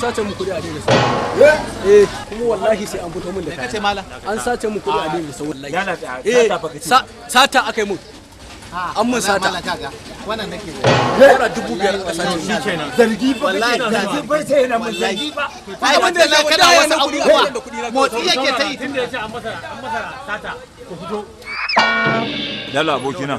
Sace mu kuɗi a daina sau. Eh, kuma wallahi sai an fito min da Kace kaya. Malam. An sace mu kuɗi a daina sau wallahi. Yana da Eh, sata fa kace. Sata aka yi mun. An mun sata. Malam, kaga wannan nake. Naira 5,000 aka sace mun. Shikenan. Zargi fa Wallahi, kake, zargi fa sai yana mun zargi ba. Ai Abin da ya wallahi shafi kana da wasu yana kuɗi, abubuwa. abin da kuɗi na Motsi yake ta yi. Tunda yace an masa sata, ku fito. Lala abokina,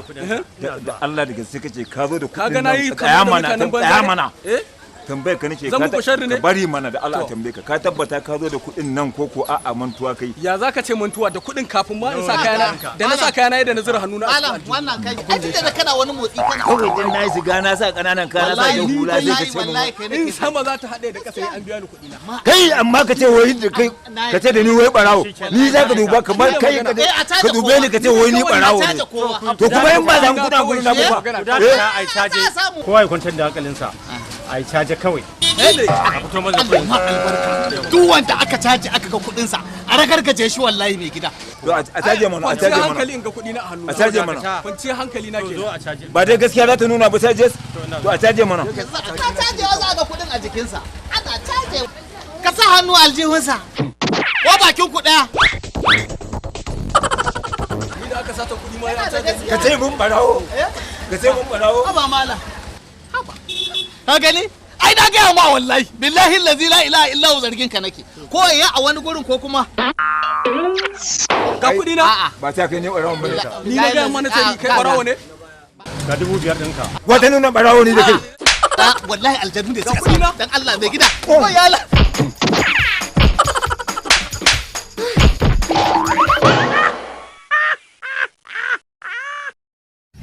da Allah, da gaske kace ka zo da Ka kuɗin ga nan? nayi Tsaya kamar da mana, mutanen banza tsaya ne? mana. Eh? Tambayar ka nake. Zan Ka muku sharri ne? Ka bari mana da Allah. To. Tambaye ka, ka tabbata ka zo da kuɗin nan ko ko a'a mantuwa kai? Ya za ka ce mantuwa da kuɗin kafin ma in sa kayana da na sa kayana yadda na zura hannuna a cikin Malam, aljihu. wannan kai. Ai tunda kana wani motsi kana. Kawai dan na shiga na sa kananan kaya, na sa Wallahi jan hula, sai ka wallahi ce mun wallahi kai In nake. sama za ta haɗe da ƙasa, sai an biya ni kuɗi na. Kai, amma ka ce wai da kai, ka ce da ni wai barawo ni, za ka duba kamar kai ka Eh, a caje ka dube ni ka ce wai ni kowa. barawo A ne. caje kowa. To kuma in ba zan kuɗa gurin na ba? Ku dakata ai caje. Za a samu. Kowa ya kwantar da hankalinsa. Ai caje kawai. A fito mana Allah kuɗin. ma albarka. Duk wanda aka caje aka ga kuɗin sa, a ragargaje shi wallahi mai gida. To a caje mana, a Kwanciyar caje mana. hankali in ga kuɗi na a hannuna. A caje mana. Kwanciyar hankali na To zo ke. a caje. Ba dai gaskiya za ta nuna ba caje? To a caje mana. Ka caje, za a ga kuɗin a jikinsa. Ana caje. Ka sa hannu a aljihunsa. Ko bakin ku ɗaya. Ni da aka sata kuɗi ma ya caje ni. Ka ce mun barawo, ka ce mun barawo. Haba malam. Haba. Ka gani? Ai na gaya ma wallahi. Billahi allazi la ilaha illa hu, zargin ka nake. Ko ya a wani gurin ko kuma. Ga kuɗi na. A'a. Ba ta kai ne barawon bane ka. Ni na gaya mana sani kai barawo ne. Ga 5,000 ɗinka. Wata nuna barawo ne da kai. Ah, wallahi aljanu ne suka kuɗi na. sa. Dan Allah mai gida. Ko ya Allah.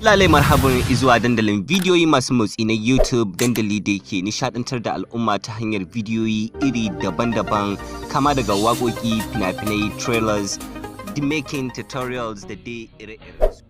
Lalai marhaban zuwa dandalin bidiyoyi masu motsi na YouTube, dandali da ke nishadantar da al'umma ta hanyar bidiyoyi iri daban-daban, kama daga waƙoƙi, fina-finai, trailers, the making tutorials da dai ire-irensu.